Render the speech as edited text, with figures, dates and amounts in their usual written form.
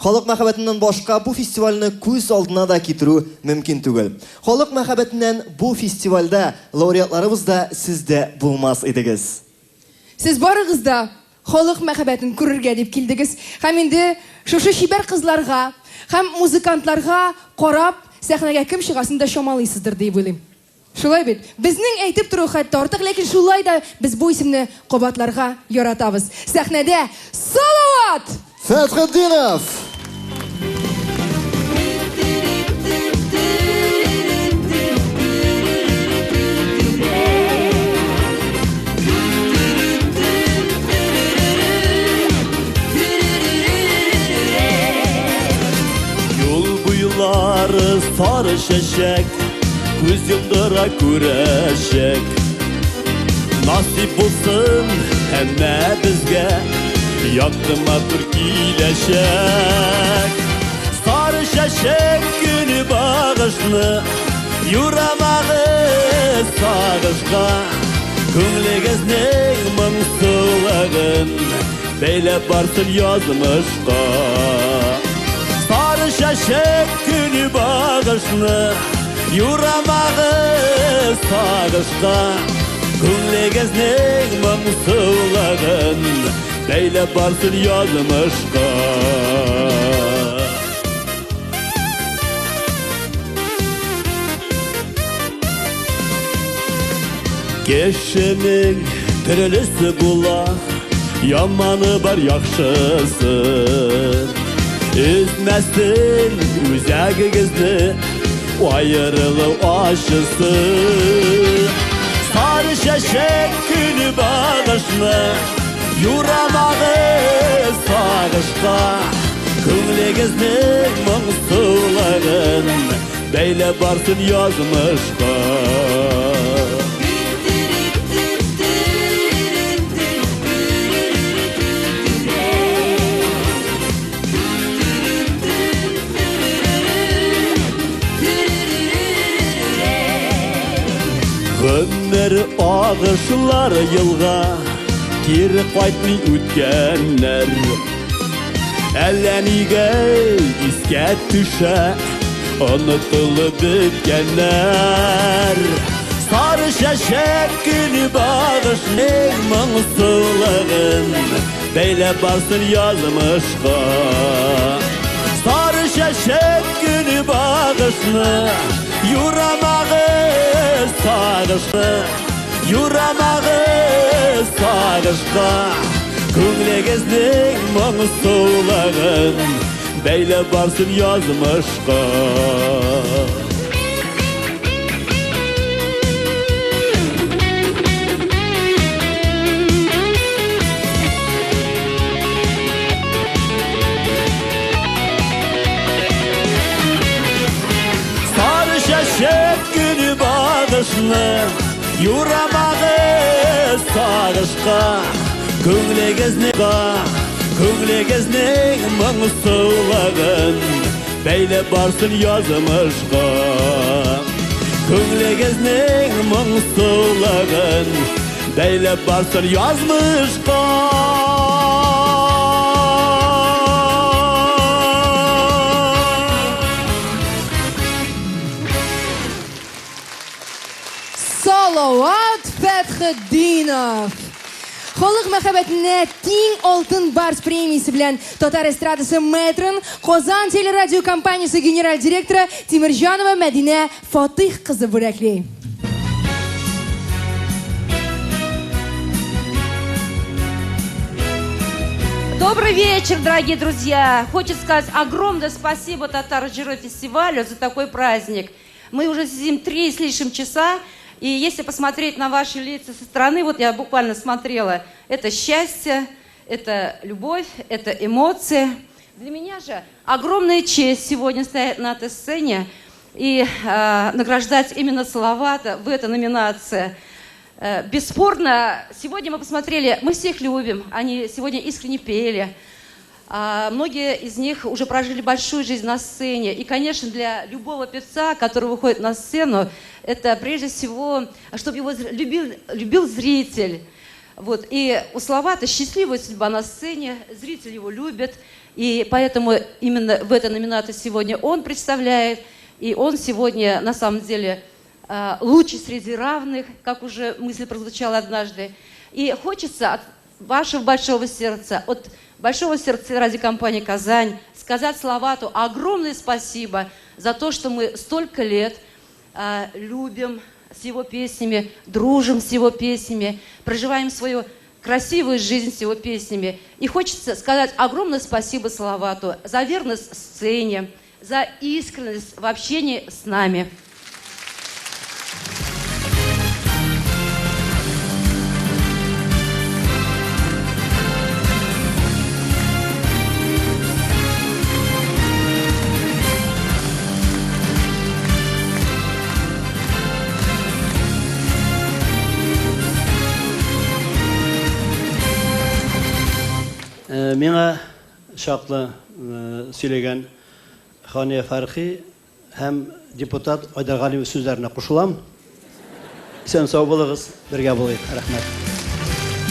Халык мәхәббәтеннән башка бу фестивальне күз алдына да китерү мөмкин түгел. Халык мәхәббәтеннән бу фестивальдә лауреатларыбыз да сез дә булмас идегез. Сез барыгыз да халык мәхәббәтен күрергә дип килдегез. Һәм инде шушы чибәр кызларга һәм музыкантларга карап, сәхнәгә кем чыгасын да чамалыйсыздыр диеп уйлыйм. Шулай бит? Безнең әйтеп тору хәтта артык, ләкин шулай да без бу исемне кабатларга яратабыз. Сәхнәдә Салават! Фәтхетдинов! Юл буйлары сары чәчәк, күз йомдыра күрәчәк. Насыйп булсын һәммәбезгә якты матур киләчәк. Сары чәчәк көне багышны юрамагыз сагышка. Күңлегезнең моңсулыгын бәйләп барсын язмышка. Сары чәчәк көне багышны юрамагыз сагышка. Күңлегезнең моңсулыгын бәйләп барсын язмышка. Кешенең төрлесе була, яманы бар, яхшысы. Өзмәсен үзәгегезне аерылу ачысы. Сары чәчәк көне багышны юрамагыз сагышка. Күңлегезнең моңсулыгын бәйләп барсын язмышка. Гомер агышлары елга, кире кайтмый үткәннәр. Әллә нигә искә төшә онытылып беткәннәр. Сары чәчәк көне багышның моңсулыгын бәйләп барсын язмышка. Сары чәчәк көне багышны юрамагыз сагышны, юрамагыз сагышка. Күңлегезнең моңсулыгын бәйләп барсын язмышка. Сары чәчәк көне багышны юрамагыз сагышка. Күңлегезнең моңсулыгын бәйләп барсын язмышка. Күңлегезнең моңсулыгын бәйләп барсын язмышка. Салават Фәтхетдинов! Халык мәхәббәтенә тиң Алтын Барс премиясе белән татар эстрадасы мэтрын Казан телерадиокомпаниясе генераль директоры Тимерҗанова Мәдинә Фатыйх кызы бүләкли. Добрый вечер, дорогие друзья! Хочется сказать огромное спасибо Татар Җыры фестивалю за такой праздник. Мы уже сидим 3 с лишним часа, и если посмотреть на ваши лица со стороны, вот я буквально смотрела, это счастье, это любовь, это эмоции. Для меня же огромная честь сегодня стоять на этой сцене и награждать именно Салавата в этой номинации. Бесспорно, сегодня мы посмотрели, мы всех любим, они сегодня искренне пели. Многие из них уже прожили большую жизнь на сцене. И, конечно, для любого певца, который выходит на сцену, это прежде всего, чтобы его любил зритель. Вот. И у Салавата счастливая судьба на сцене, зритель его любит. И поэтому именно в этой номинации сегодня он представляет. И он сегодня, на самом деле, лучший среди равных, как уже мысль прозвучала однажды. И хочется от вашего большого сердца, от большого сердца радиокомпании «Казань» сказать Салавату огромное спасибо за то, что мы столько лет любим с его песнями, дружим с его песнями, проживаем свою красивую жизнь с его песнями. И хочется сказать огромное спасибо Салавату за верность сцене, за искренность в общении с нами. Миңа чаклы сөйләгән Хания Фәрхи һәм депутат Айдар Галимов сүзләренә кушылам. Исән сау булыгыз, бергә булыйк. Рәхмәт.